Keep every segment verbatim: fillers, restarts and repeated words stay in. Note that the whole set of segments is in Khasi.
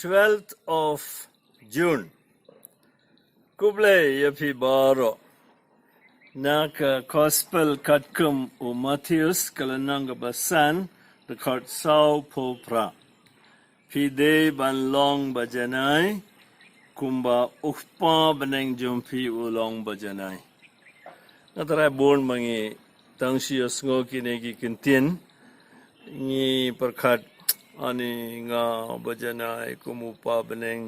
twelfth of June. Khublei ïa phi baroh. Na ka Gospel katkum u Mathaios ka lynnong kaba san, dkhot saw phew phra. Phi dei ban long ba janai, kumba u Kpa bneng jong phi u long ba janai. Nga trai bun ma ngi tang shu ïohsngew kine ki kyntien, ngi pyrkhat, ani nga ba janai kum u Kpa bneng,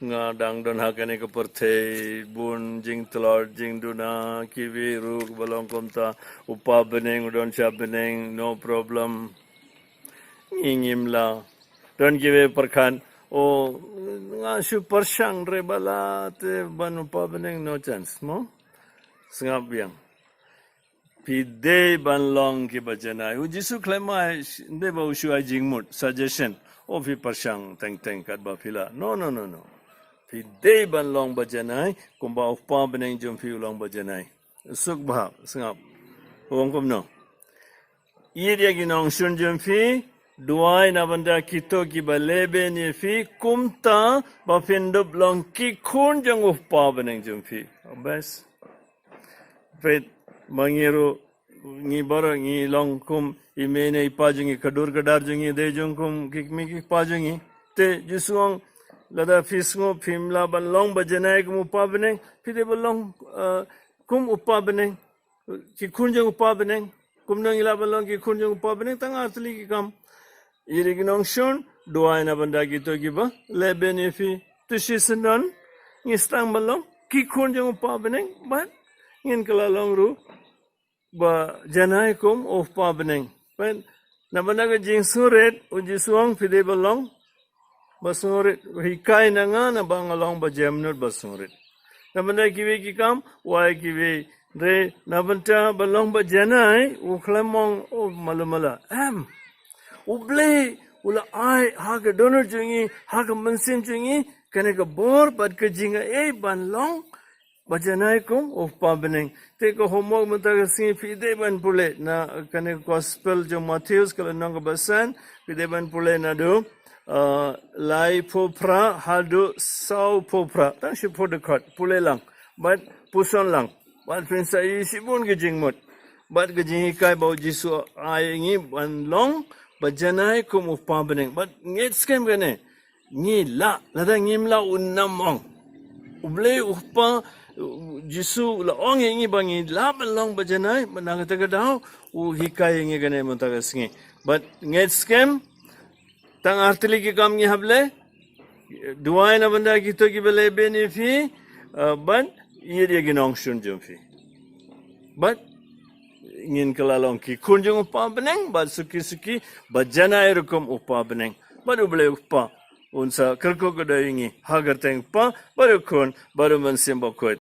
nga dang don ha kane ka pyrthei, bun jingtlot jingduna, kiwei ruh ba long kumta, u Kpa bneng u don sha bneng, no problem. Ngi ngim lah. Don kiwei pyrkhat, o, nga shu pyrshang re bala te ban u Kpa bneng, no chance mo. Sngap biang. Phi dei ban long kiba janai. U Jisu khlem ai, dei ba u shu ai jingmut, suggestion. O phi pyrshang teng teng katba phi lah. No, no, no, no. Phi dei ban long ba janai, kumba u Kpa bneng jong phi u long ba janai. Suk bha, sngap. U ong kumno. Ïeit ïa ki nongshun jong phi, duwai na bynta kito kiba lehbeiñ ïa phi, kumta ba phin dup long ki khun jong u Kpa bneng jong phi. Best. Peit, ma ngi ruh, ngi baroh ngi long kum i mei ne i pa jong ngi, ka dur ka dar jong ngi dei jong kum ki kmie ki kpa jong ngi. Te Jisu ong, lada phi sngew phim lah ban long ba janai kum u Kpa bneng, phi dei ban long, eh, kum u Kpa bneng, ki khun jong u Kpa bneng. Kumno ngi lah ban long ki khun jong u Kpa bneng? Tang ar tylli ki kam. Ïeit ïa ki nongshun, duwai na bynta kito kiba lehbeiñ ïa phi. Te shisyndon ngi sdang ban long ki khun jong u Kpa bneng, bad ngin kylla long ruh ba janai kum u Kpa bneng. Peit, na bynta ka jingsngewrit, u Jisu u ong phi dei ban long ba sngewrit, hikai na nga, naba nga long ba jemnud ba sngewrit. Na bynta kiwei ki kam, wei kiwei, re, na bynta ban long ba janai, u khlem ong, o, malu mala. Em. U Blei u la ai ha ka dohnud jong ngi, ha ka mynsiem jong ngi, kane ka bor bad ka jingaiei ban long ba janai kum u Kpa bneng. Te ka homework mynta ka sngi, phi dei ban pule na kane ka Gospel jong Mathaios ka lynnong kaba san, phi dei ban pule naduh, ah, lai phew phra haduh saw phew phra. Tang shiphew dkhot, pule lang bad puson lang. Bad phin sa ïohi shibun ka jingmut bad ka jinghikai ba u Jisu u ai ïa ngi ban long ba janai kum u Kpa bneng. Bad ngeit skhem kane, ngi lah, lada ngim lah un ym ong. U Blei u Kpa, u Jisu u la ong ïa ngi ba ngi lah ban long ba janai, bad na kata ka daw u hikai ïa ngi kane mynta ka sngi. Bad ngeit skhem, tang ar tylli ki kam ngi hap leh, duwai na bynta kito kiba lehbeiñ ïa phi, eh, bad ïeit ïa ki nongshun jong phi. Bad ngin kylla long ki khun jong u Kpa bneng, bad suki suki ba janai ruh kum u Kpa bneng. Bad u Blei u Kpa un sa kyrkhu kyrdoh ïa ngi ha ka kyrteng u Kpa, bad u Khun, bad u Mynsiem Bakhuid.